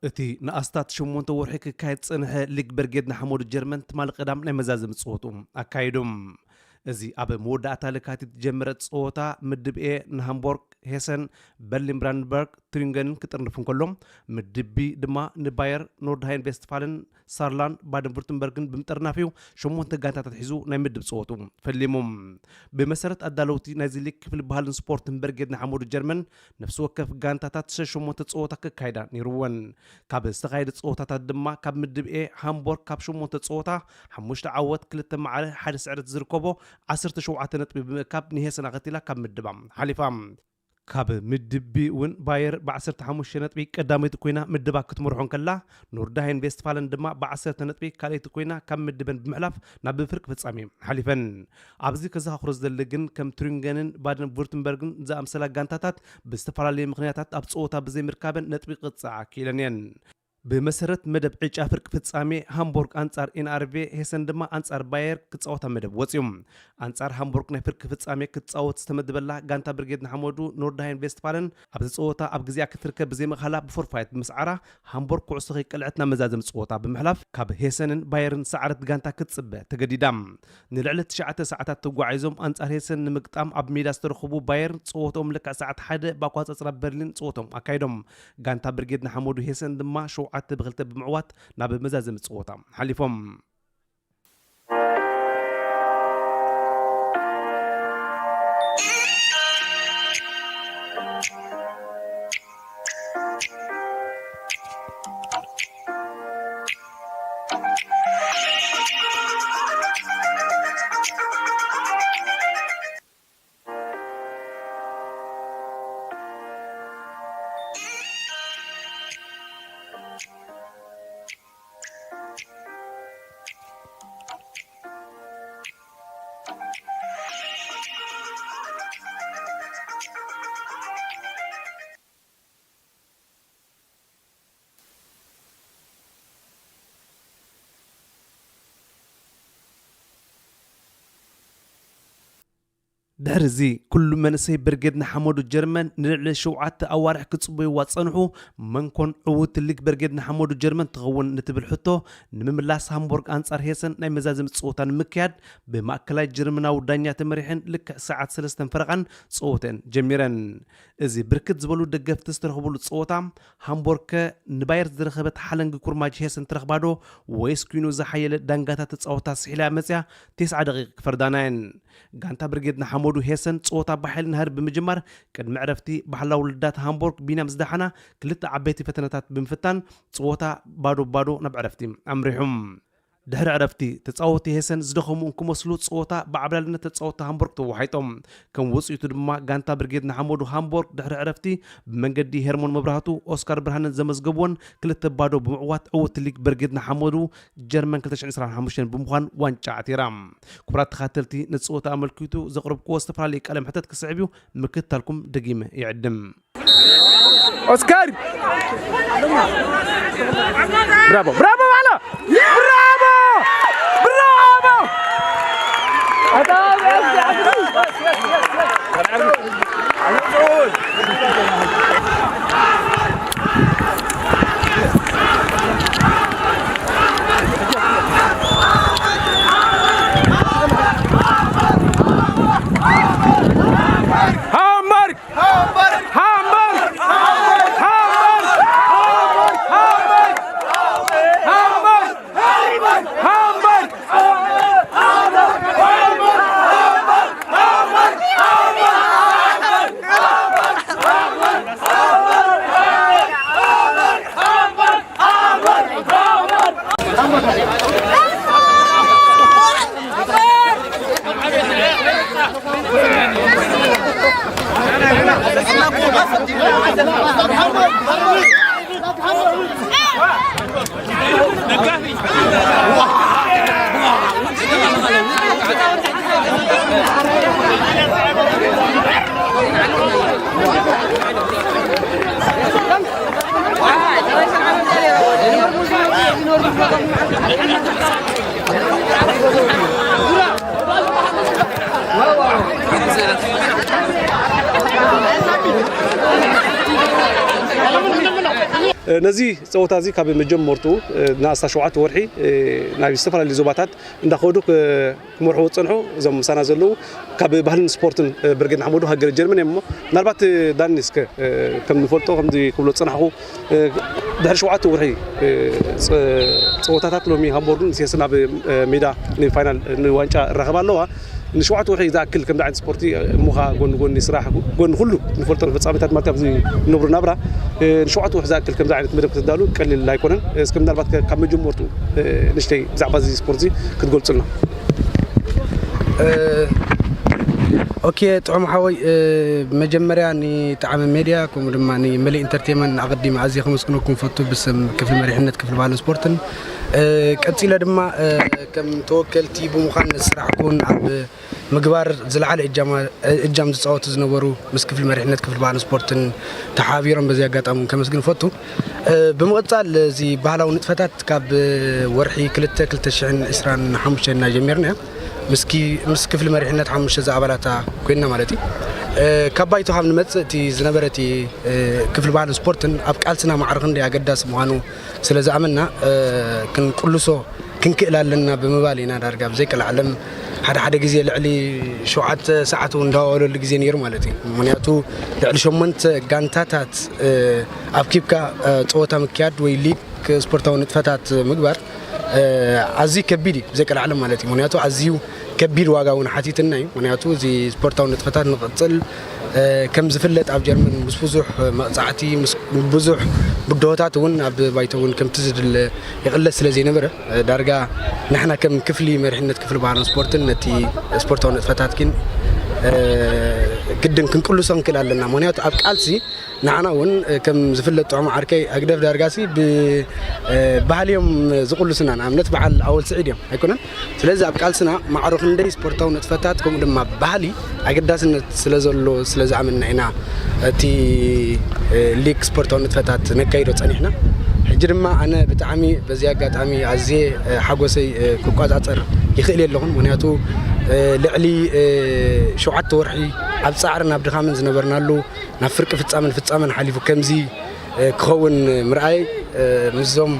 እቲ ንኣስታት ሸሞንተ ወርሒ ክካየድ ዝጸንሐ ሊግ ብርጌድ ንሓመዱ ጀርመን ትማሊ ቀዳም ናይ መዛዘሚ ጸወትኡ ኣካይዱ። እዚ ኣብ መወዳእታ ለካቲት ዝጀመረ ጸወታ ምድብ ኤ ንሃምቦርግ፣ ሄሰን፣ በርሊን ብራንድበርግ፣ ቱሪንገንን ክጥርንፍ እንከሎ፣ ምድብ ቢ ድማ ንባየር ኖርድሃይን ቬስትፋልን ሳርላንድ ባደን ቩርትንበርግን ብምጥርናፍ እዩ ሸሞንተ ጋንታታት ሒዙ ናይ ምድብ ጸወቱ ፈሊሙ። ብመሰረት ኣዳለውቲ ናይዚ ሊግ ክፍሊ ባህልን ስፖርትን ብርጌድ ንሓመዱ ጀርመን፣ ነፍሲ ወከፍ ጋንታታት ሸሞንተ ጸወታ ክካይዳ ነይርወን። ካብ ዝተኻየደ ጸወታታት ድማ ካብ ምድብ ኤ ሃምቦርግ ካብ ሸሞንተ ጸወታ ሓሙሽተ ዓወት፣ ክልተ ማዕረ፣ ሓደ ስዕረት ዝርከቦ ዓሰርተ ሸውዓተ ነጥቢ ብምእካብ ንሄሰን ኣኸቲላ ካብ ምድባ ሓሊፋ። ካብ ምድብ ቢ እውን ባየር ብ ዓሰርተ ሓሙሽተ ነጥቢ ቀዳመይቲ ኮይና ምድባ ክትመርሖ እንከላ፣ ኖርድሃይን ቬስትፋለን ድማ ብ ዓሰርተ ነጥቢ ካልኣይቲ ኮይና ካብ ምድበን ብምሕላፍ ናብ ፍርቂ ፍጻሜ ሓሊፈን። ኣብዚ ከዘኻኽሮ ዝደሊ ግን ከም ቱሪንገንን ባደን ቩርትንበርግን ዝኣምሰላ ጋንታታት ብዝተፈላለየ ምኽንያታት ኣብ ጸወታ ብዘይምርካበን ነጥቢ ክቕጽዓ ክኢለን እየን። ብመሰረት መደብ ዕጫ ፍርቂ ፍጻሜ ሃምቦርግ ኣንጻር ኤን ኣር ቪ፣ ሄሰን ድማ ኣንጻር ባየር ክጻወታ መደብ ወጽዩ። ኣንጻር ሃምቦርግ ናይ ፍርቂ ፍጻሜ ክትጻወት ዝተመደበላ ጋንታ ብርጌድ ንሓመዱ ኖርድሃይን ቬስትፋለን ኣብዚ ጸወታ ኣብ ግዜኣ ክትርከብ ብዘይምኽኣላ ብፎርፋይት ብምስዓራ ሃምቦርግ ኩዕሶ ከይቀልዐት ናብ መዛዘሚ ጸወታ ብምሕላፍ ካብ ሄሰንን ባየርን ሰዓረት ጋንታ ክትጽበ ተገዲዳ። ንልዕሊ ትሽዓተ ሰዓታት ተጓዒዞም ኣንጻር ሄሰን ንምግጣም ኣብ ሜዳ ዝተረኸቡ ባየር ጸወትኦም ልክዕ ሰዓት ሓደ ብኣቋጻጽራ በርሊን ጸወትኦም ኣካይዶም። ጋንታ ብርጌድ ንሓመዱ ሄሰን ድማ ሸውዓተ ብክልተ ብምዕዋት ናብ መዛዘሚ ጸወታ ሓሊፎም። ድሕሪ እዚ ኩሉ መንእሰይ ብርጌድ ንሓመዱ ጀርመን ንልዕሊ ሸውዓተ ኣዋርሕ ክጽበይዋ ጸንሑ። መንኮን ዕውት ሊግ ብርጌድ ንሓመዱ ጀርመን ትኸውን ንትብል ሕቶ ንምምላስ ሃምቦርግ ኣንጻር ሄሰን ናይ መዛዘሚ ጸወታ ንምክያድ ብማእከላይ ጀርመናዊ ዳኛ ተመሪሐን ልክዕ ሰዓት ሰለስተን ፈረቓን ጸወተን ጀሚረን። እዚ ብርክት ዝበሉ ደገፍቲ ዝተረኽብሉ ጸወታ፣ ሃምቦርግ ከ ንባየር ዝረኸበት ሓለንጊ ኩርማጅ ሄሰን ትረኽባዶ ወይስ ኩይኑ ዝሓየለ ዳንጋታት ተጻወታ ስሒላ መጽያ ተስዓ ደቂቕ ክፈርዳና እየን። ጋንታ ብርጌድ ንሓመዱ ሄሰን ጸወታ ብሓይሊ ናህሪ ብምጅማር ቅድሚ ዕረፍቲ ባህላዊ ልዳት ሃምቦርግ ቢንያም ዝደሓና ክልተ ዓበይቲ ፈተነታት ብምፍታን ጸወታ ባዶ ባዶ ናብ ዕረፍቲ ኣምሪሑ። ድሕሪ ዕረፍቲ፣ ተጻወቲ ሄሰን ዝደኸሙ እንክመስሉ፣ ጸወታ ብዓብላልነት ተጻወቲ ሃምቡርግ ተወሓይጦም። ከም ውጽኢቱ ድማ፣ ጋንታ ብርጌድ ንሓመዱ ሃምቡርግ ድሕሪ ዕረፍቲ ብመንገዲ ሄርሞን መብራህቱ፣ ኦስካር ብርሃነን ዘመዝገብወን ክልተ ባዶ ብምዕዋት፣ ዕውቲ ሊግ ብርጌድ ንሓመዱ ጀርመን ክልተ ሽሕን ዕስራን ሓሙሽተን ብምዃን ዋንጫ ዓቲራ። ክቡራት ተኻተልቲ፣ ነቲ ጸወታ ኣመልኪቱ ዘቕረብክዎ ዝተፈላለየ ቃለ መሕተት ክስዕብ እዩ፣ ምክትታልኩም ደጊመ ይዕድም። ኦስካር! ብራቮ፣ ብራቮ ባዕላ! ብራቮ! ብራቮ! ሃምበርግ! ሃምበርግ! ሃምበርግ! ነዚ ጸወታ እዚ ካብ መጀመርቱ ንኣስታት ሸውዓተ ወርሒ ናብ ዝተፈላለዩ ዞባታት እንዳኸዱ ክመርሕዎ ዝጸንሑ እዞም ምሳና ዘለዉ ካብ ባህልን ስፖርትን ብርጌድ ንሓመዱ ሃገር ጀርመን እዮም። እሞ ምናልባት ዳኒ እስከ ከም ንፈልጦ ከምዚ ክብሎ ዝጸናሕኩ ድሕሪ ሸውዓተ ወርሒ ጸወታታት ሎሚ ሃምቦርግን ሴስን ኣብ ሜዳ ንፋይናል ንዋንጫ ይራኸባ ኣለዋ። ንሸውዓተ ወርሒ ዝኣክል ከምዚ ዓይነት ስፖርቲ እሞ ኸዓ ጎኒ ጎኒ ስራሕ፣ ጎኒ ኩሉ ንፈልጦ ፍጻሜታት ማለት ኣብዚ ንነብሮ ናብራ ንሸውዓተ ወርሒ ዝኣክል ከምዚ ዓይነት መደብ ክትዳሉ ቀሊል ኣይኮነን። እስከ ምናልባት ካብ መጀመርቱ ንእሽተይ ብዛዕባ እዚ ስፖርት እዚ ክትገልጹልና። ኦኬ፣ ጥዑም ሓወይ፣ መጀመርያ ንጣዕሚ ሜድያ ከምኡ ድማ ንመሊእ ኢንተርቴመንት ኣቐዲመ ኣዝየ ከመስግነኩም ፈቱ ብስም ክፍሊ መሪሕነት ክፍሊ ባህልን ስፖርትን። ቀጺለ ድማ ከም ተወከልቲ ብምዃን ስራሕኩን ኣብ ምግባር ዝለዓለ እጃማ- እጃም ዝፃወቱ ዝነበሩ ምስ ክፍሊ መሪሕነት ክፍሊ ባህልን ስፖርትን ተሓቢሮም በዚ ኣጋጣሚ እውን ከመስግን እፈቱ። ብምቕፃል እዚ ባህላዊ ንጥፈታት ካብ ወርሒ ክልተ ክልተ ሽሕን ዕስራን ሓሙሽተን ኢና ጀሚርና ምስኪ ምስ ክፍሊ መሪሕነት ሓሙሽተ ዝኣባላታ ኮይንና ማለት እዩ። ካብ ባይቶ ካብ ንመፅእ እቲ ዝነበረ እቲ ክፍሊ ባህልን ስፖርትን ኣብ ቃልስና ማዕረ ክንደይ ኣገዳሲ ምዃኑ ስለ ዝኣመንና ክንቅልሶ ክንክእል ኣለና ብምባል ኢና ዳርጋ ብዘይቀልዓለም ሓደ ሓደ ግዜ ልዕሊ ሸውዓተ ሰዓት እውን እንዳዋወለሉ ግዜ ነይሩ ማለት እዩ። ምክንያቱ ልዕሊ ሸሞንተ ጋንታታት ኣኪብካ ፀወታ ምክያድ ወይ ሊግ ስፖርታዊ ንጥፈታት ምግባር ኣዝዩ ከቢድ እዩ ብዘይቀልዓለም ማለት እዩ። ምክንያቱ ኣዝዩ ከቢድ ዋጋ እውን ሓቲትና እዩ። ምክንያቱ እዚ ስፖርታዊ ንጥፈታት ንክቕፅል ከም ዝፍለጥ ኣብ ጀርመን ምስ ብዙሕ መቕፃዕቲ ምስ ብዙሕ ብድሆታት እውን ኣብ ባይቶ እውን ከምቲ ዝድለ ይቕለስ ስለ ዘይነበረ ዳርጋ ንሕና ከም ክፍሊ መሪሕነት ክፍሊ ባህልን ስፖርትን ነቲ ስፖርታዊ ንጥፈታት ግን ግድን ክንቅልሶ ንክእል ኣለና። ምክንያቱ ኣብ ቃልሲ ንዓና እውን ከም ዝፍለጥ ጥዑም ዓርከይ ኣግደፍ ዳርጋሲ ብባህሊ እዮም ዝቕልሱና። ንኣብነት በዓል ኣወል ስዒድ እዮም ኣይኮነን። ስለዚ ኣብ ቃልስና ማዕሮ ክንደይ ስፖርታዊ ንጥፈታት ከምኡ ድማ ባህሊ ኣገዳስነት ስለ ዘሎ ስለ ዝኣመንና ኢና እቲ ሊግ ስፖርታዊ ንጥፈታት ነካይዶ ጸኒሕና። ሕጂ ድማ ኣነ ብጣዕሚ በዚ ኣጋጣሚ ኣዝየ ሓጎሰይ ክቋጻጸር ይኽእል የለኹን። ምክንያቱ ልዕሊ ሸውዓተ ወርሒ ኣብ ጻዕርን ኣብ ድኻምን ዝነበርናሉ ናብ ፍርቂ ፍጻመን ፍጻመን ሓሊፉ ከምዚ ክኸውን ምርኣይ ምስዞም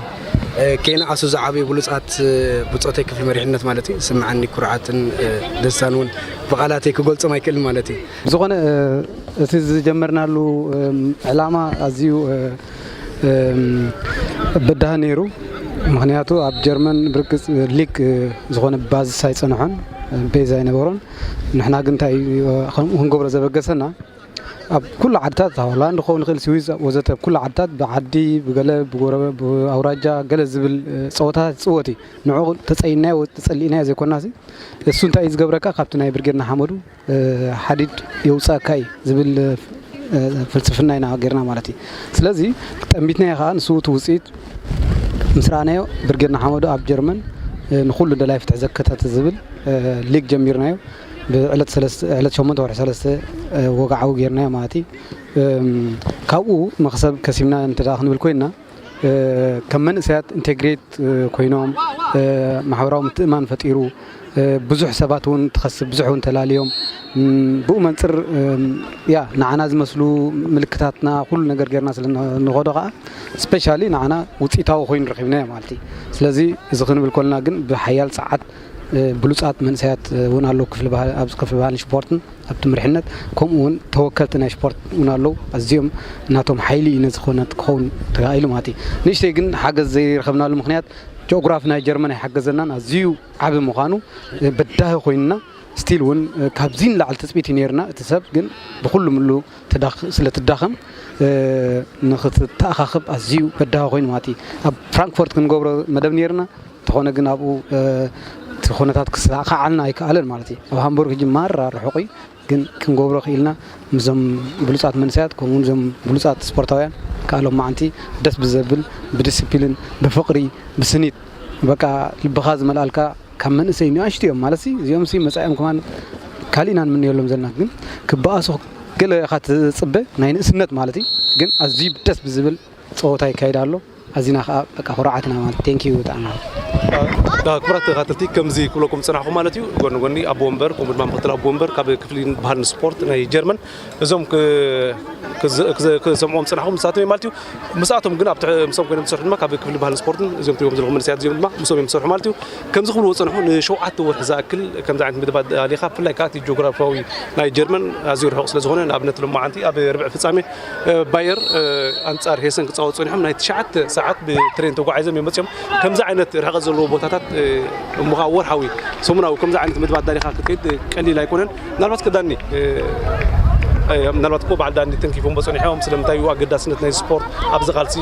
ከይነኣሱ ዝዓበዩ ብሉጻት ብጾተይ ክፍሊ መሪሕነት ማለት እዩ ዝስምዓኒ ኩርዓትን ደስታን እውን ብቓላተይ ክገልጾም ኣይክእልን ማለት እዩ። ብዝኾነ እቲ ዝጀመርናሉ ዕላማ ኣዝዩ በዳሂ ነይሩ። ምኽንያቱ ኣብ ጀርመን ብርግጽ ሊግ ዝኾነ ባዝስ ኣይጸንሖን፣ ቤዝ ኣይነበሮን። ንሕና ግን እንታይ ክንገብሮ ዘበገሰና ኣብ ኩሉ ዓድታት ሆላንድ ክኸውን ይኽእል፣ ስዊዝ ወዘተ፣ ኣብ ኩሉ ዓድታት ብዓዲ ብገለ ብጎረበ ብኣውራጃ ገለ ዝብል ፀወታታት ይፅወት እዩ። ንዕኡ ተፀይናዮ ተፀሊእናዮ ዘይኮናሲ እሱ እንታይ እዩ ዝገብረካ ካብቲ ናይ ብርጌድ ንሓመዱ ሓዲድ የውፅኣካ እዩ ዝብል ፍልስፍና ኢና ገይርና ማለት እዩ። ስለዚ ጠሚትናዮ ከዓ ንሱ እቲ ውፅኢት ምስ ረኣናዮ ብርጌድ ንሓመዱ ኣብ ጀርመን ንኩሉ ደላይ ፍትሒ ዘከታተ ዝብል ሊግ ጀሚርናዮ። ብዕለት ሰለስተ ዕለት ሸሞንተ ወርሒ ሰለስተ ወግዓዊ ጌርናዮ ማለት እዩ። ካብኡ መኽሰብ ከሲብና እንተ ደኣ ክንብል ኮይንና ከም መንእሰያት ኢንቴግሬት ኮይኖም ማሕበራዊ ምትእማን ፈጢሩ ብዙሕ ሰባት እውን ትኸስብ ብዙሕ እውን ተላልዮም ብኡ መንፅር ያ ንዓና ዝመስሉ ምልክታትና ኩሉ ነገር ጌርና ስለ ንኸዶ ከዓ ስፔሻሊ ንዓና ውፅኢታዊ ኮይኑ ረኺብናዮ ማለት እዩ። ስለዚ እዚ ክንብል ከለና ግን ብሓያል ፀዓት ብሉፃት መንእሰያት እውን ኣለዉ ክፍሊ ባህሊ ኣብዚ ክፍሊ ባህልን ስፖርትን ኣብቲ ምርሕነት ከምኡ እውን ተወከልቲ ናይ ስፖርት እውን ኣለዉ ኣዝዮም ናቶም ሓይሊ እዩ ነዚ ክኾነት ክኸውን ተኻኢሉ ማለት እዩ። ንእሽተይ ግን ሓገዝ ዘይረኸብናሉ ምክንያት ጂኦግራፊ ናይ ጀርመን ኣይሓገዘናን ኣዝዩ ዓቢ ምዃኑ በዳሂ ኮይንና ስቲል እውን ካብዚ ንላዕሊ ትፅቢት እዩ ነይርና እቲ ሰብ ግን ብኩሉ ምሉ ስለ ትዳኸም ንክትተኣኻኽብ ኣዝዩ በዳሂ ኮይኑ ማለት እዩ። ኣብ ፍራንክፎርት ክንገብሮ መደብ ነይርና እንተኾነ ግን ኣብኡ እቲ ኩነታት ክሰዓዓልና ኣይከኣለን ማለት እዩ። ኣብ ሃምቡርግ ሕጂ ማራ ርሑቕ እዩ ግን ክንገብሮ ክኢልና ምስዞም ብሉፃት መንእሰያት ከምኡ እውን እዞም ብሉፃት ስፖርታውያን ከዓ ሎማዓንቲ ደስ ብዘብል ብዲስፕሊን ብፍቕሪ ብስኒት በቃ ልብኻ ዝመልኣልካ ካብ መንእሰይ ንኣሽቱ እዮም ማለት እዚኦም ሲ መፃኦም ከማን ካሊእና ንምንየሎም ዘለና ግን ክበኣሱ ገለ ኢኻ ትፅበ ናይ ንእስነት ማለት እዩ ግን ኣዝዩ ደስ ብዝብል ፀወታ ይካየድ ኣሎ። ኣዚና ከዓ በቃ ኩርዓትና ማለት። Thank you ብጣዕሚ። ክቡራት ተኸታተልቲ፣ ከምዚ ክብለኩም ዝፀናሕኹ ማለት እዩ፣ ጎኒ ጎኒ ኣቦ ወንበር ከምኡ ድማ ምክትል ኣቦ ወንበር ካብ ክፍሊ ባህልን ስፖርት ናይ ጀርመን፣ እዞም ክ- ክዝ- ክዝ- ክሰምዖም ዝፀናሕኹ ምስኣቶም እዮም ማለት እዩ። ምስኣቶም ግን ኣብቲ ምስኦም ኮይኖም ዝሰርሑ ድማ ካብ ክፍሊ ባህልን ስፖርትን እዚኦም ትሪኦም ዘለኹም መንእሰያት እዚኦም ድማ ምስኦም እዮም ዝሰርሑ ማለት እዩ። ከምዚ ክብልዎ ዝፀንሑ፣ ንሸውዓተ ወርሒ ዝኣክል ከምዚ ዓይነት ምድባት ኣሊኻ፣ ብፍላይ ከዓ እቲ ጂኦግራፊያዊ ናይ ጀርመን ኣዝዩ ርሑቕ ስለ ዝኾነ፣ ንኣብነት ሎማዓንቲ ኣብ ርብዒ ፍጻሜ ባየር ኣንጻር ሄሰን ክጻወቱ ጸኒሖም ናይ ትሽዓተ ሰዓት ብትሬን ተጓዒዞም እዮም መጺኦም። ከምዚ ዓይነት ርሕቀት ዘለዎ ቦታታት እሞ ከዓ ወርሓዊ ሰሙናዊ ከምዚ ዓይነት ምድባት ዳሪኻ ክትከይድ ቀሊል ኣይኮነን። ምናልባት ከዳኒ ምናልባት እኮ በዓል ዳኒ ተንኪፎም ጸኒሖም፣ ስለምንታይ እዩ ኣገዳስነት ናይ ስፖርት ኣብዚ ቃልሲ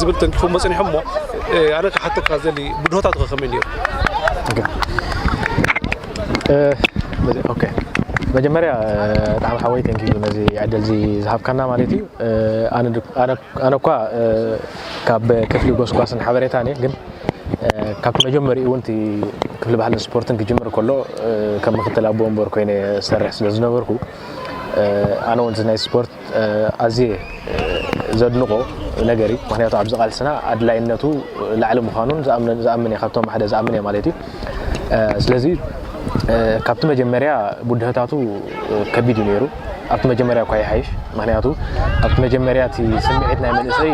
ዝብል ተንኪፎም ጸኒሖም። እሞ ኣነ ክሓተካ ዘሊ ብድሆታት ከ ከመይ ነይሩ? ኦኬ፣ መጀመርያ ብጣዕሚ ሓወይ፣ thank you ነዚ ዕድል እዚ ዝሃብካና ማለት እዩ። ኣነ እኳ ካብ ክፍሊ ጎስጓስን ሓበሬታን እየ፣ ግን ካብቲ መጀመሪኡ እውን እቲ ክፍሊ ባህልን ስፖርትን ክጅምር ከሎ ከም ምክትል ኣቦ ወንበር ኮይነ ዝሰርሕ ስለ ዝነበርኩ፣ ኣነ እውን ናይ ስፖርት ኣዝየ ዘድንቆ ነገር እዩ። ምክንያቱ ኣብዚ ቃልስና ኣድላይነቱ ላዕሊ ምዃኑን ዝኣምን እየ፣ ካብቶም ሓደ ዝኣምን እየ ማለት እዩ። ስለዚ ካብቲ መጀመርያ ብድሆታቱ ከቢድ እዩ ነይሩ። ኣብቲ መጀመርያ እኳ ይሓይሽ፣ ምክንያቱ ኣብቲ መጀመርያ እቲ ስምዒት ናይ መንእሰይ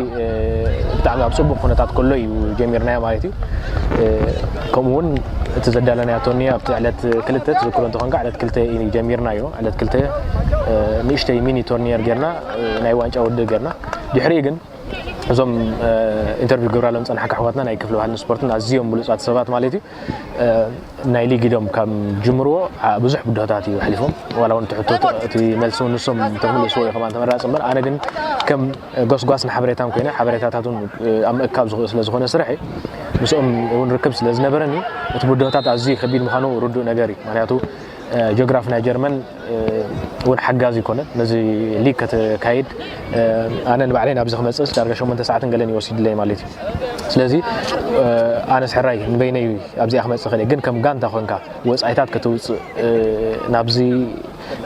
ብጣዕሚ ኣብ ፅቡቅ ኩነታት ከሎ እዩ ጀሚርናዮ ማለት እዩ። ከምኡ እውን እቲ ዘዳለናዮ ቶኒ ኣብቲ ዕለት ክልተ ትዝክሮ እንተኾንካ፣ ዕለት ክልተ እዩ ጀሚርናዮ። ዕለት ክልተ ንእሽተይ ሚኒ ቶርኒየር ጌርና፣ ናይ ዋንጫ ውድድር ጌርና። ድሕሪኡ ግን እዞም ኢንተርቪው ክገብራሎም ዝፀናሕካ ኣሕዋትና ናይ ክፍሊ ባህልን ስፖርትን ኣዝዮም ብሉፃት ሰባት ማለት እዩ። ናይ ሊግ ኢዶም ካብ ጅምርዎ ብዙሕ ብድሆታት እዩ ኣሕሊፎም። ዋላ እውን ትሕቶ እቲ መልሲ እውን ንሶም ተምልስዎ ኢኹም ተመራፂ እምበር፣ ኣነ ግን ከም ጎስጓስን ሓበሬታን ኮይነ ሓበሬታታት እውን ኣብ ምእካብ ዝኽእል ስለ ዝኾነ ስርሐይ ምስኦም እውን ርክብ ስለ ዝነበረኒ እቲ ብድሆታት ኣዝዩ ከቢድ ምዃኑ ርዱእ ነገር እዩ። ምክንያቱ ጂኦግራፊ ናይ ጀርመን እውን ሓጋዚ ይኮነ ነዚ ሊግ ከተካይድ። ኣነ ንባዕለይ ናብዚ ክመፅእስ ዳርጋ ሸሞንተ ሰዓትን ገለን ይወሲድለይ ማለት እዩ። ስለዚ ኣነስ ሕራይ ንበይነይ ኣብዚኣ ክመፅእ ክእል እየ፣ ግን ከም ጋንታ ኮንካ ወፃኢታት ከተውፅእ ናብዚ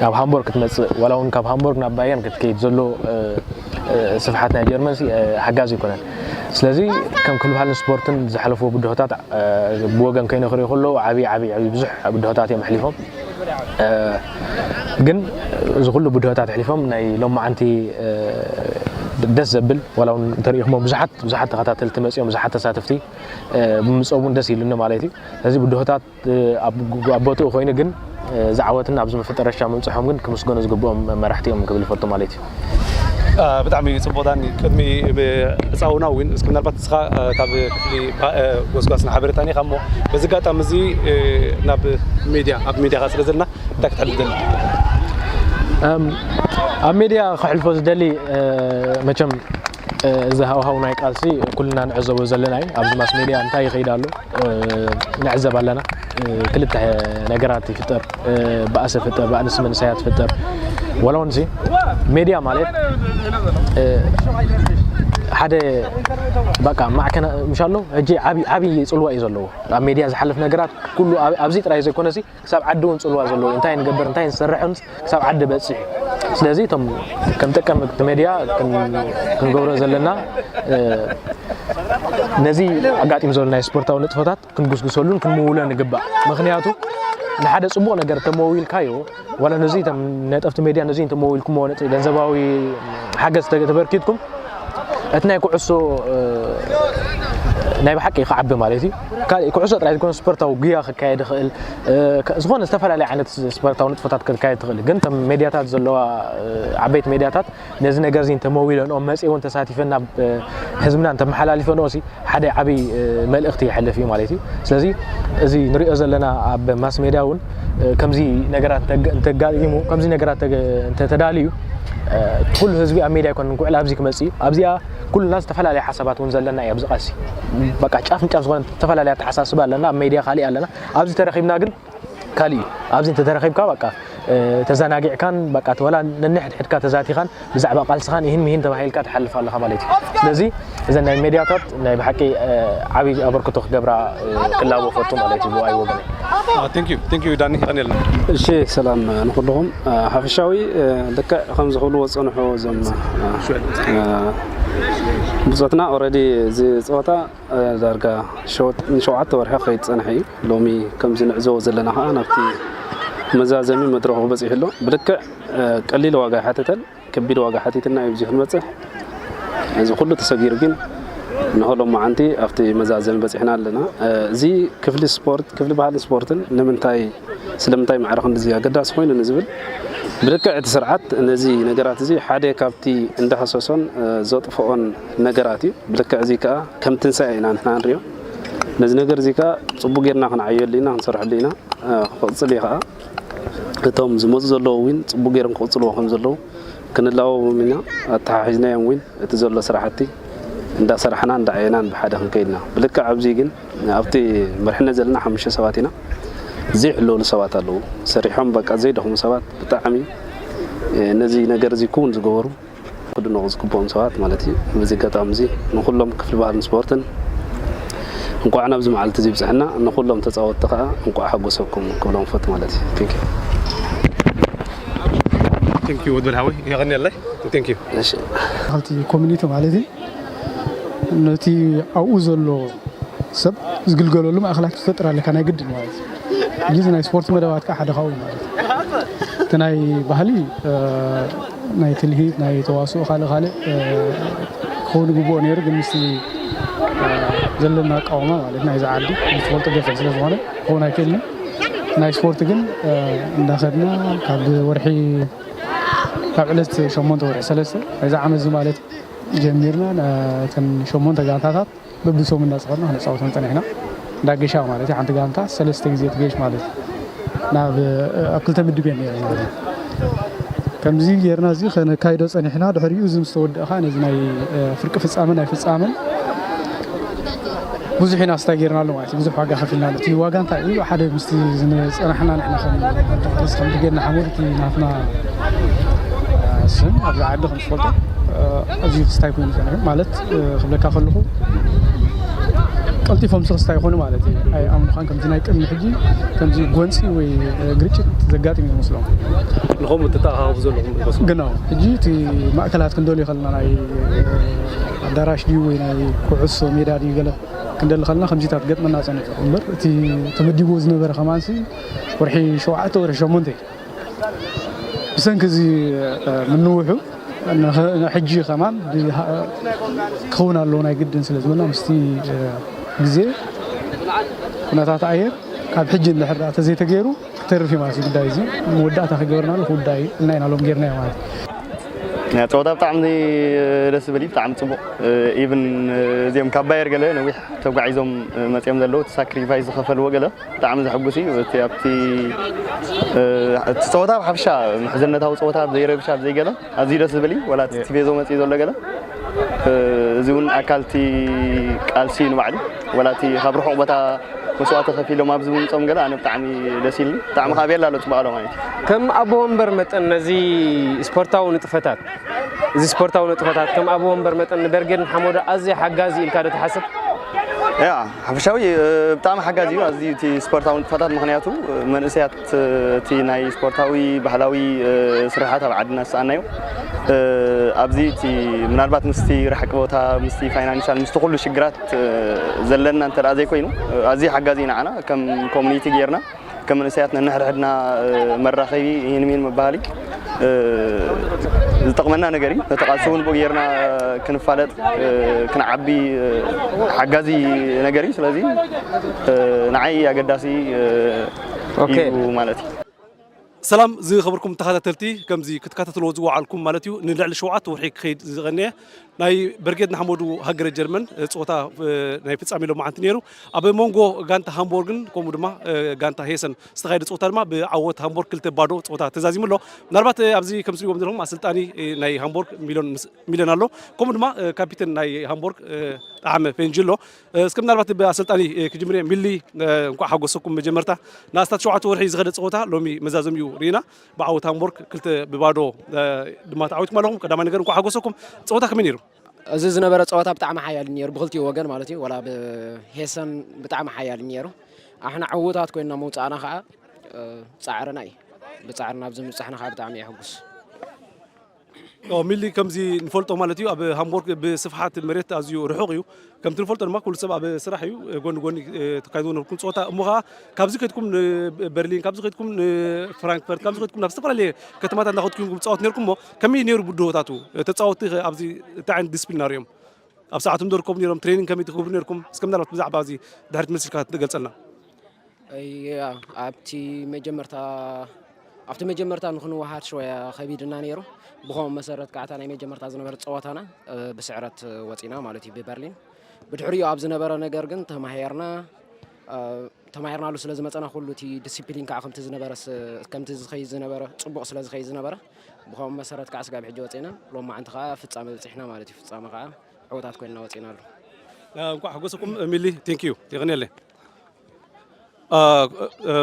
ናብ ሃምቦርግ ክትመፅእ ዋላ እውን ካብ ሃምቦርግ ናብ ባየርን ክትከይድ ዘሎ ስፍሓት ናይ ጀርመን ሓጋዚ ይኮነን። ስለዚ ከም ክፍሊ ባህልን ስፖርትን ዝሓለፍዎ ብድሆታት ብወገን ከይነ ክሪኦ ከለዉ ዓብዪ ዓብዪ ዓብዪ ብዙሕ ብድሆታት እዮም ኣሕሊፎም። ግን እዚ ኩሉ ብድሆታት ኣሕሊፎም ናይ ሎማዓንቲ ደስ ዘብል ዋላ እውን እንተሪኢኹሞ ብዙሓት ብዙሓት ተኸታተልቲ መፂኦም ብዙሓት ተሳተፍቲ ብምፅኦም እውን ደስ ኢሉኒ ማለት እዩ። ስለዚ ብድሆታት ኣብ ቦትኡ ኮይኑ ግን እዚ ዓወትና ኣብዚ መፈጠረሻ ምብፅሖም ግን ክምስገኑ ዝግብኦም መራሕቲ እዮም ክብል ይፈቱ ማለት እዩ። ብጣዕሚ ፅቡቅ ዳኒ፣ ቅድሚ ዕፃውና እውን እስኪ ምናልባት ንስኻ ካብ ክፍሊ ጎስጓስን ሓበሬታን ኢኻ እሞ በዚ ኣጋጣሚ እዚ ናብ ሚድያ ኣብ ሚድያ ስለ ዘለና እንታይ ክትሕልፍ ደሊ? ኣብ ሚድያ ከሕልፎ ዝደሊ መቸም እዚ ሃውሃው ናይ ቃልሲ ኩልና ንዕዘቦ ዘለና እዩ። ኣብዚ ማስ ሜድያ እንታይ ይኸይድ ኣሎ ንዕዘብ ኣለና። ክልተ ነገራት ይፍጠር፣ ባእሲ ፍጠር፣ ብኣንስ መንሰያት ፍጠር። ወላ እውን ሜድያ ማለት ሓደ በቃ ማዕከና ምሻሎ ሕጂ ዓብዪ ፅልዋ እዩ ዘለዎ ኣብ ሜድያ ዝሓልፍ ነገራት ኩሉ ኣብዚ ጥራይ ዘይኮነሲ ክሳብ ዓዲ እውን ፅልዋ ዘለዎ እንታይ ንገብር እንታይ ንሰርሕ ክሳብ ዓዲ በፂሑ። ስለዚ እቶም ከም ጠቀምቲ ሜድያ ክንገብሮ ዘለና ነዚ ኣጋጢም ዘሎ ናይ ስፖርታዊ ንጥፈታት ክንጉስጉሰሉን ክንምውሎ ንግባእ። ምክንያቱ ንሓደ ፅቡቕ ነገር ተመዊልካዮ ዋላ ነዚ ነጠፍቲ ሜድያ ነዚ ተመዊልኩሞ ገንዘባዊ ሓገዝ ተበርኪትኩም እቲ ናይ ኩዕሶ ናይ ብሓቂ ክዓቢ ማለት እዩ። ኩዕሶ ጥራይ ዝኾነ ስፖርታዊ ጉያ ክካየድ ይኽእል፣ ዝኾነ ዝተፈላለየ ዓይነት ስፖርታዊ ንጥፈታት ክካየድ ትኽእል። ግን ከም ሜድያታት ዘለዋ ዓበይቲ ሜድያታት ነዚ ነገር እዚ እንተመዊለንኦ መፂ እውን ተሳቲፈን ናብ ህዝብና እንተመሓላሊፈንኦ ሓደ ዓብይ መልእኽቲ ይሕልፍ እዩ ማለት እዩ። ስለዚ እዚ ንሪኦ ዘለና ኣብ ማስ ሜድያ እውን ከምዚ ነገራት እንተጋጢሙ ከምዚ ነገራት እንተተዳልዩ ኩሉ ህዝቢ ኣብ ሜድያ ኣይኮነን ክውዕል ኣብዚ ክመፅእ እዩ። ኣብዚኣ ኩልና ዝተፈላለየ ሓሳባት እውን ዘለና እዩ። ኣብዚ ቃልሲ በቃ ጫፍ ንጫፍ ዝኾነ ዝተፈላለየ ኣተሓሳስባ ኣለና፣ ኣብ ሜድያ ካሊእ ኣለና። ኣብዚ ተረኺብና ግን ካሊእ እዩ። ኣብዚ እንተተረኺብካ በቃ ተዘናጊዕካን በቃ ወላ ነንሕድሕድካ ተዛቲኻን ብዛዕባ ቃልስኻን ይህን ምሂን ተባሂልካ ትሓልፍ ኣለኻ ማለት እዩ። ስለዚ እዘን ናይ ሜድያታት ናይ ብሓቂ ዓብዪ ኣበርክቶ ክገብራ ክላቦ ፈቱ ማለት እዩ ብኣይ ወገነይ። ቴንክ ዩ ቴንክ ዩ ዳኒ፣ ይቐንየልና። እሺ፣ ሰላም ንኩልኹም። ሓፈሻዊ ልክዕ ከም ዝኽብልዎ ዝፀንሑ እዞም ብጾትና ኦረዲ እዚ ጸወታ ዳርጋ ንሸውዓተ ወርሒ ክኸይድ ጸንሐ እዩ። ሎሚ ከምዚ ንዕዘቦ ዘለና ከዓ ናብቲ መዛዘሚ መድረኹ በፂሑ ኣሎ። ብልክዕ ቀሊል ዋጋ ይሓተተን ከቢድ ዋጋ ሓቲትና እዩ እዚ ክንበፅሕ። እዚ ኩሉ ተሰጊሩ ግን ንሆሎም መዓንቲ ኣብቲ መዛዘሚ በፂሕና ኣለና። እዚ ክፍሊ ስፖርት ክፍሊ ባህልን ስፖርትን ንምንታይ ስለምንታይ ማዕረ ክንድዚ ኣገዳሲ ኮይኑ ንዝብል ብልክዕ እቲ ስርዓት ነዚ ነገራት እዚ ሓደ ካብቲ እንዳሃሰሶን ዘጥፍኦን ነገራት እዩ። ብልክዕ እዚ ከዓ ከም ትንሳኤ ኢና ንሕና ንሪኦ። ነዚ ነገር እዚ ከዓ ፅቡቅ ጌርና ክንዓየሉ ኢና ክንሰርሐሉ ኢና። ክቕፅል እዩ ከዓ እቶም ዝመፁ ዘለዉ እውን ፅቡቅ ጌሮም ክቕፅልዎ ከም ዘለዉ ክንላዎም ኢና ኣተሓሒዝናዮም እውን እቲ ዘሎ ስራሕቲ እንዳሰራሕና እንዳዓየናን ብሓደ ክንከይድና ብልክዕ ኣብዚ ግን ኣብቲ መርሕነት ዘለና ሓሙሽተ ሰባት ኢና። ዘይሕለሉ ሰባት ኣለዉ። ሰሪሖም በቃ ዘይደኽሙ ሰባት ብጣዕሚ ነዚ ነገር እዚ ክውን ዝገበሩ ክድነቑ ዝግብኦም ሰባት ማለት እዩ። በዚ ኣጋጣሚ እዚ ንኩሎም ክፍሊ ባህልን ስፖርትን እንኳዕ ናብዚ መዓልቲ እዚ ይብፅሐና፣ ንኩሎም ተፃወትቲ ከዓ እንኳዕ ሓጎሰኩም ክብሎም ፈት ማለት እዩ። Thank you። Thank you ወድበል ሓወይ የቐንየለይ። Thank you። እሺ። እቲ ኮሚኒቲ ማለት እዩ ነቲ ኣብኡ ዘሎ ሰብ ዝግልገለሉ ማእኸላት ክትፈጥር ኣለካ ናይ ግድን ማለት እዩ። ሕጂ ናይ ስፖርት መደባት ከዓ ሓደ ካብኡ ማለት እዩ። እቲ ናይ ባህሊ ናይ ትልሂት ናይ ተዋስኦ ካልእ ካልእ ክኸውን ግብኦ ነይሩ ግን ምስቲ ዘለና ኣቃውማ ማለት ናይዚ ዓዲ ዝፈልጦ ገፈ ስለዝኾነ ክኸውን ኣይክእልን። ናይ ስፖርት ግን እንዳኸድና ካብ ወርሒ ካብ ዕለት ሸሞንተ ወርሒ ሰለስተ ናይዚ ዓመት እዚ ማለት ጀሚርና እተን ሸሞንተ ጋንታታት በብሶም እንዳፀኸድና ክነፃወተን ፀኒሕና። እንዳገሻ ማለት እዩ ሓንቲ ጋንታ ሰለስተ ግዜ ትገሽ ማለት እዩ። ናብ ኣብ ክልተ ምድብ እየን ነይረን ማለት እዩ። ከምዚ ጌርና እዚ ከነካይዶ ፀኒሕና። ድሕሪኡ እዚ ምስ ተወደእኻ ነዚ ናይ ፍርቂ ፍፃመ ናይ ፍፃመን ብዙሕ ኢና ስታይ ጌርና ኣሎ ማለት እዩ። ብዙሕ ዋጋ ከፊልና ኣሎ። እቲ ዋጋ እንታይ እዩ? ሓደ ምስቲ ዝፀናሕና ንሕና ከም ስ ከም ጌርና ሓሙር እቲ ናትና ስም ኣብዚ ዓዲ ከም ዝፈልጦ ኣዝዩ ክስታይ ኮይኑ ጸኒሑ ማለት ክብለካ ከለኹ ቀልጢፎም ስኽስታ ይኾኑ ማለት እዩ። ኣይኣምኑኻን ከምዚ ናይ ቅድሚ ሕጂ ከምዚ ጎንፂ ወይ ግርጭት ዘጋጥም እዩ ዝመስሎም። ንኸምኡ ትተኣኻኸቡ ዘለኹም ይመስሉ። ግን ሕጂ እቲ ማእከላት ክንደልዩ ከለና ናይ ኣዳራሽ ድዩ ወይ ናይ ኩዕሶ ሜዳ ድዩ ገለ ክንደሊ ከለና ከምዚታት ገጥመና ጸኒሑ እምበር እቲ ተመዲቡ ዝነበረ ከማንሲ ወርሒ ሸውዓተ ወርሒ ሸሞንተ ብሰንኪ እዚ ምንውሑ ሕጂ ከማን ክኸውን ኣለዎ ናይ ግድን ስለ ዝበልና ምስቲ ግዜ ኩነታት ኣየር ካብ ሕጂ እንድሕር ተዘይተገይሩ ክተርፍ እዩ ማለት እዩ። ጉዳይ እዚ መወዳእታ ክገበርናሉ ክውዳእ እዩ እና ኢና ሎም ጌርናዮ ማለት እዩ። ፀወታ ብጣዕሚ ደስ ዝብል እዩ። ብጣዕሚ ፅቡቕ ኢቭን እዚኦም ካብ ባየር ገለ ነዊሕ ተጓዒዞም መፅኦም ዘለዉ እቲ ሳክሪፋይስ ዝኸፈልዎ ገለ ብጣዕሚ ዘሐጉስ እዩ። እቲ ኣብቲ እቲ ፀወታ ብሓፈሻ ምሕዝነታዊ ፀወታ ብዘይረብሻ ብዘይገለ ኣዝዩ ደስ ዝብል እዩ። ወላ እቲ ቲፌዞ መፅኡ ዘሎ ገለ እዚ እውን ኣካል እቲ ቃልሲ ንባዕሉ ወላ እቲ ካብ ርሑቕ ቦታ መስዋእቲ ከፊሎም ኣብዚ ምምፅኦም ገለ ኣነ ብጣዕሚ ደስ ኢልኒ። ብጣዕሚ ከዓ ቤላ ኣሎ ፅቡቅ ኣሎ ማለት እዩ። ከም ኣቦ ወንበር መጠን ነዚ ስፖርታዊ ንጥፈታት እዚ ስፖርታዊ ንጥፈታት ከም ኣቦ ወንበር መጠን ንበርጌድ ንሓመዱ ኣዝየ ሓጋዚ ኢልካ ዶ ትሓስብ? ያ ሓፈሻዊ ብጣዕሚ ሓጋዚ እዩ ኣዝዩ እቲ ስፖርታዊ ንጥፈታት ምክንያቱ መንእሰያት እቲ ናይ ስፖርታዊ ባህላዊ ስርሓት ኣብ ዓድና ዝሰኣናዮ ኣብዚ እቲ ምናልባት ምስቲ ርሕቂ ቦታ ምስቲ ፋይናንሻል ምስቲ ኩሉ ሽግራት ዘለና እንተ ዘይኮይኑ ኣዝዩ ሓጋዚ እዩ ንዓና ከም ኮሚኒቲ ጌርና ከም መንእሰያት ነንሕድሕድና መራኸቢ ይህን ሚን ምባሃል እዩ ዝጠቕመና ነገር እዩ። ነቲ ቃልሲ እውን ብኡ ጌርና ክንፋለጥ ክንዓቢ ሓጋዚ ነገር እዩ። ስለዚ ንዓይ ኣገዳሲ እዩ ማለት እዩ። ሰላም ዝኸበርኩም ተኸታተልቲ፣ ከምዚ ክትከታተልዎ ዝወዓልኩም ማለት እዩ ንልዕሊ ሸውዓተ ወርሒ ክኸይድ ዝቐነየ ናይ በርጌድ ንሓመዱ ሃገረ ጀርመን ጸወታ ናይ ፍጻሜ ሎማዓንቲ ነይሩ። ኣብ መንጎ ጋንታ ሃምቦርግን ከምኡ ድማ ጋንታ ሄሰን ዝተኻየደ ጸወታ ድማ ብዓወት ሃምቦርግ ክልተ ባዶ ጸወታ ተዛዚሙ ኣሎ። ምናልባት ኣብዚ ከም ትሪእዎም ዘለኹም ኣሰልጣኒ ናይ ሃምቦርግ ሚሎን ኣሎ፣ ከምኡ ድማ ካፒተን ናይ ሃምቦርግ ጣዕመ ፌንጂ ኣሎ። እስከ ምናልባት ብኣሰልጣኒ ክጅምር እየ። ሚሊ እንኳዕ ሓጎሰኩም። መጀመርታ ንኣስታት ሸውዓተ ወርሒ ዝኸደ ጸወታ ሎሚ መዛዘሚኡ ርኢና። ብዓወት ሃምቦርግ ክልተ ብባዶ ድማ ተዓዊትኩም ኣለኹም። ቀዳማይ ነገር እንኳዕ ሓጎሰኩም። ጸወታ ከመይ ነይሩ? እዚ ዝነበረ ጸወታ ብጣዕሚ ሓያል ነይሩ ብክልቲኡ ወገን ማለት እዩ። ወላ ብሄሰን ብጣዕሚ ሓያል ነይሩ። ኣሕና ዕዉታት ኮይንና ምውጻእና ከዓ ጻዕርና እዩ። ብጻዕርና ኣብዚ ምብጻሕና ከዓ ብጣዕሚ የሕጉስ። ሚሊ ከምዚ ንፈልጦ ማለት እዩ ኣብ ሃምቦርግ ብስፍሓት መሬት ኣዝዩ ርሑቕ እዩ። ከምቲ ንፈልጦ ድማ ኩሉ ሰብ ኣብ ስራሕ እዩ። ጎኒ ጎኒ ተካይዶ ነርኩም ፀወታ እሞ ከዓ ካብዚ ከድኩም ንበርሊን፣ ካብዚ ከድኩም ንፍራንክፈርት፣ ካብዚ ከድኩም ናብ ዝተፈላለየ ከተማታት እናኸድኩም ፃወት ነርኩም እሞ ከመይ ነይሩ ብድሆታቱ? ተፃወትቲ ኣብዚ እንታይ ዓይነት ዲስፕሊን ሪኦም ኣብ ሰዓቶም ዝርከቡ ነይሮም? ትሬኒንግ ከመይ ትገብሩ ነርኩም? እስከ ምናልባት ብዛዕባ እዚ ድሕሪት መልሲ ኢልካ ትገልፀልና። ኣብቲ መጀመርታ ኣብቲ መጀመርታ ንክንወሃድ ሽወያ ከቢድና ነይሩ። ብኸምኡ መሰረት ከዓ እታ ናይ መጀመርታ ዝነበረ ፀወታና ብስዕረት ወፂና ማለት እዩ ብበርሊን። ብድሕሪኡ ኣብ ዝነበረ ነገር ግን ተማሂርና ተማሂርናሉ ስለ ዝመፀና ኩሉ እቲ ዲሲፕሊን ከዓ ከምቲ ዝነበረ ከምቲ ዝኸይድ ዝነበረ ፅቡቕ ስለ ዝኸይድ ዝነበረ ብኸምኡ መሰረት ከዓ ስጋብ ሕጂ ወፂና ሎማዓንቲ ከዓ ፍፃመ በፂሕና ማለት እዩ። ፍፃመ ከዓ ዕወታት ኮይንና ወፂና ኣሎ። እንኳዕ ሓጎሰኩም ሚሊ። ቴንክ ዩ። የቐንየለይ።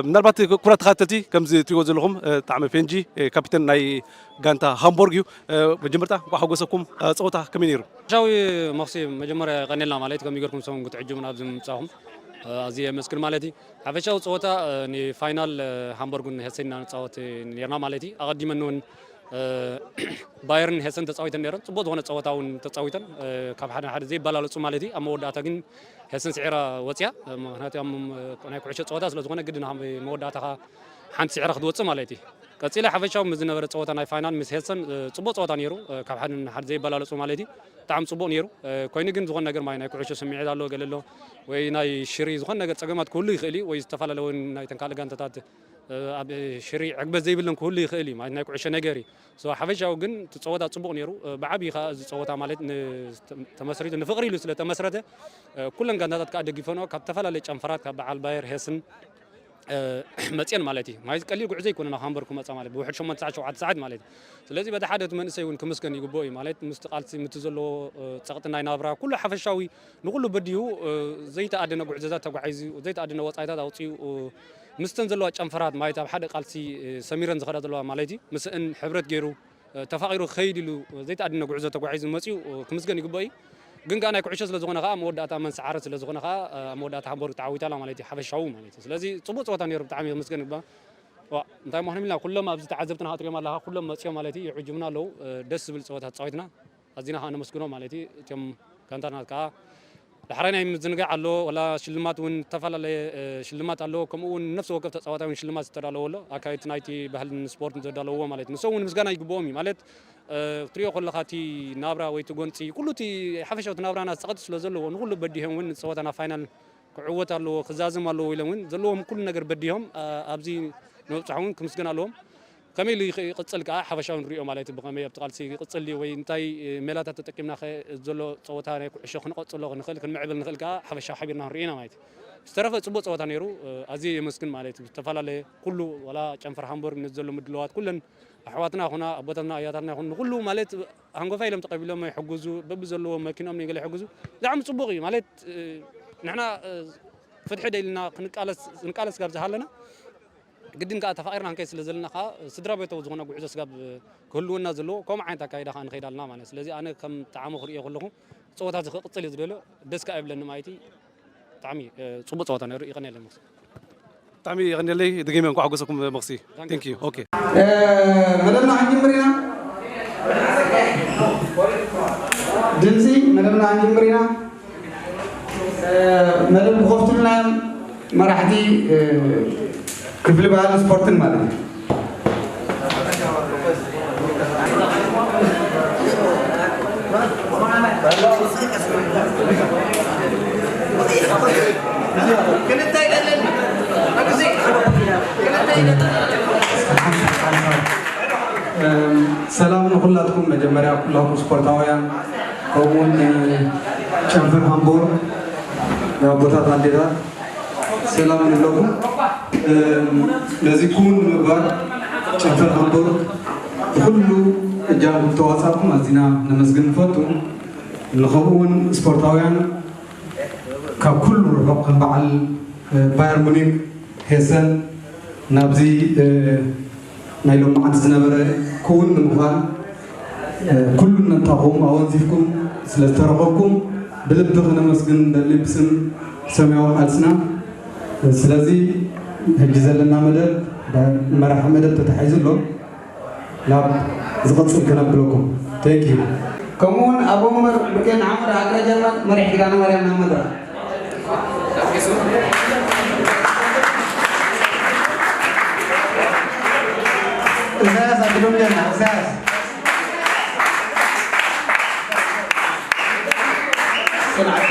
ምናልባት ኩራት ተኻተልቲ ከምዚ ትሪእዎ ዘለኹም ብጣዕሚ ፌንጂ ካፒተን ናይ ጋንታ ሃምቦርግ እዩ። መጀመርታ እንኳዕ ሓጎሰኩም። ፀወታ ከመይ ነይሩ? ሓፈሻዊ መኽሲ መጀመርያ የቐንየልና ማለት ከም ይገርኩም ሰውን ክትዕጅቡና ኣብዚ ምምፃኹም ኣዝየ የመስግን ማለት እዩ። ሓፈሻዊ ፀወታ ንፋይናል ሃምቦርግን ሄሰንና ንፃወት ነርና ማለት እዩ። ኣቐዲመን እውን ባየርን ሄሰን ተፃዊተን ነረን። ፅቡቅ ዝኾነ ፀወታ እውን ተፃዊተን ካብ ሓደ ሓደ ዘይበላለፁ ማለት እዩ። ኣብ መወዳእታ ግን ሄሰን ስዒራ ወፅያ። ምክንያቱ ናይ ኩዕሾ ፀወታ ስለዝኾነ ግድን መወዳእታ ሓንቲ ስዒራ ክትወፅእ ማለት እዩ። ቀፂለ ሓፈሻዊ ምስ ዝነበረ ፀወታ ናይ ፋይናል ምስ ሄሰን ፅቡቅ ፀወታ ነይሩ። ካብ ሓደ ሓደ ዘይበላለፁ ማለት እዩ። ብጣዕሚ ፅቡቅ ነይሩ። ኮይኑ ግን ዝኾነ ነገር ማለት ናይ ኩዕሾ ስምዒት ኣሎ ገለ ኣሎ ወይ ናይ ሽሪ ዝኾነ ነገር ፀገማት ክህሉ ይኽእል እዩ ወይ ዝተፈላለለ እውን ናይ ተንካል ጋንታታት ኣብ ሽሪ ዕግበት ዘይብለን ክህሉ ይኽእል እዩ ማለት ናይ ኩዕሾ ነገር እዩ። ሓፈሻዊ ግን እቲ ፀወታ ፅቡቅ ነይሩ። ብዓብዪ ከዓ እዚ ፀወታ ማለት ተመስሪቱ ንፍቅሪ ኢሉ ስለተመስረተ ኩለን ጋንታታት ከዓ ደጊፈንኦ ካብ ዝተፈላለየ ጨንፈራት ካብ በዓል ባየር ሄስን መፅየን ማለት እዩ። ማለት ቀሊል ጉዕዞ ይኮነ ናብ ሃምበርግ ክመፃ ማለት ብውሕድ ሸሞንተ ሰዓት ሸውዓተ ሰዓት ማለት እዩ። ስለዚ በቲ ሓደ እቲ መንእሰይ እውን ክምስገን ይግብኦ እዩ ማለት ምስቲ ቃልሲ ምቲ ዘለዎ ፀቕጢ ናይ ናብራ ኩሉ ሓፈሻዊ ንኩሉ በዲሁ ዘይተኣደነ ጉዕዞታት ተጓዒዙ ዘይተኣደነ ወፃኢታት ኣውፅኡ ምስተን ዘለዋ ጨንፈራት ማለት ኣብ ሓደ ቃልሲ ሰሚረን ዝኸዳ ዘለዋ ማለት እዩ ምስእን ሕብረት ገይሩ ተፋቒሩ ክኸይድ ኢሉ ዘይተኣደነ ጉዕዞ ተጓዒዙ መፂኡ ክምስገን ይግብኦ እዩ። ግን ከዓ ናይ ኩዕሾ ስለዝኾነ ከዓ መወዳእታ መን ሰዓረ ስለዝኾነ ከዓ ኣብ መወዳእታ ሃምቦርግ ተዓዊታ ኣላ ማለት እዩ ሓፈሻዊ ማለት እዩ። ስለዚ ፅቡቅ ፀወታ ነይሩ ብጣዕሚ ክምስገን ይግባእ። እንታይ ምዃኑ ኢልና ኩሎም ኣብዚ ተዓዘብትና ክትሪኦም ኣለኻ ኩሎም መፂኦም ማለት እዩ ይዕጅቡና ኣለዉ። ደስ ዝብል ፀወታ ተፃዊትና ኣዚና ከዓ ነመስግኖ ማለት እዩ። እቶም ጋንታታት ከዓ ዳሕራይ ናይ ምዝንጋዕ ኣሎ ወላ ሽልማት እውን ዝተፈላለየ ሽልማት ኣሎ ከምኡ እውን ነፍሲ ወከፍ ተፃዋታይ እውን ሽልማት ዝተዳለዎ ኣሎ ኣካየድቲ ናይቲ ባህልን ስፖርትን ዘዳለውዎ ማለት እዩ። ንሶም እውን ምስጋና ይግብኦም እዩ ማለት ትሪኦ ከለኻ እቲ ናብራ ወይ እቲ ጎንፂ ኩሉ እቲ ሓፈሻዊ እቲ ናብራና ፀቕጢ ስለ ዘለዎ ንኩሉ በዲሆም እውን ንፀወታ ናብ ፋይናል ክዕወት ኣለዎ ክዛዘም ኣለዎ ኢሎም እውን ዘለዎም ኩሉ ነገር በዲሆም ኣብዚ ንምብፅሖም እውን ክምስገን ኣለዎም። ከመይ ኢሉ ይቕፅል ከዓ ሓፈሻዊ ንሪኦ ማለት እዩ። ብኸመይ ኣብቲ ቃልሲ ይቕፅል ድዩ ወይ እንታይ ሜላታት ተጠቂምና ከ ዘሎ ፀወታ ናይ ኩዕሾ ክንቐፅሎ ንኽእል ክንምዕብል ንኽእል ከዓ ሓፈሻዊ ሓቢርና ክንሪኦ ኢና ማለት እዩ። ዝተረፈ ፅቡቅ ፀወታ ነይሩ። ኣዝየ የመስግን ማለት እዩ። ዝተፈላለየ ኩሉ ዋላ ጨንፈር ሃምቦርግ ነዚ ዘሎ ምድለዋት ኩለን ኣሕዋትና ይኹና ኣቦታትና ኣያታትና ይኹን ንኩሉ ማለት ሃንጎፋ ኢሎም ተቐቢሎም ይሕግዙ በብዘለዎም መኪኖም ንገለ ይሕግዙ ብጣዕሚ ፅቡቅ እዩ ማለት ንሕና ፍትሒ ደልና ክንቃለስ ክንቃለስ ጋር ዝሃለና ግድን ከዓ ተፋቒርና ክንከይድ ስለ ዘለና ከዓ ስድራ ቤታዊ ዝኾነ ጉዕዞ ስጋብ ክህልወና ዘለዎ ከምኡ ዓይነት ኣካይዳ ከዓ ንኸይድ ኣለና ማለት ስለዚ ኣነ ከም ጣዕሙ ክርእዮ ከለኹ ፀወታ እዚ ክቕፅል እዩ ዝደልዮ ደስ ከዓ ይብለኒ ማለት እዩ። ብጣዕሚ ፅቡቅ ፀወታ ነይሩ ይቐንየለይ መክሲ። ብጣዕሚ ይቐንየለይ ድገመ እንኳዕ ሓጎሰኩም መክሲ። Thank you. Okay. መደብና ክንጅምር ኢና። ድምፂ መደብና ክንጅምር ኢና። መደብ ክኸፍቱልና እዮም መራሕቲ ክፍሊ ባህልን ስፖርትን ማለት እዩ። ሰላም ንኩላትኩም መጀመርያ ኩላኩም ስፖርታውያን ከምኡውን ጨንፈር ሃምቦርግ ኣቦታት ኣዴታት ሰላም ንብለኩም። ነዚ ክውን ንምግባር ጨንፈር ሃምቦርግ ብኩሉ እጃምኩም ተዋፃእኩም ኣዚና ነመስግን ንፈቱ። ንኸምኡ እውን ስፖርታውያን ካብ ኩሉ ርሑቕ ከም በዓል ባየር ሙኒክ ሄሰን ናብዚ ናይ ሎማዓንቲ ዝነበረ ክውን ንምዃን ኩሉነታኹም ኣወንዚፍኩም ስለ ዝተረኸብኩም ብልቢ ክነመስግን ንደሊ ብስም ሰማያዊ ቃልስና። ስለዚ ሕጂ ዘለና መደብ መራሒ መደብ ተታሒዙ ኣሎ ናብ ዝቕፅል ከነብለኩም። Thank you. ከምኡውን ኣብ ወንበር ብርቄን ዓመር ሃገረ ጀርመን መሪሕ ኪዳነ ማርያም ናብ መድረኽ። ኢሳያስ ኣቢሎም ጀና ኢሳያስ ጽንዓት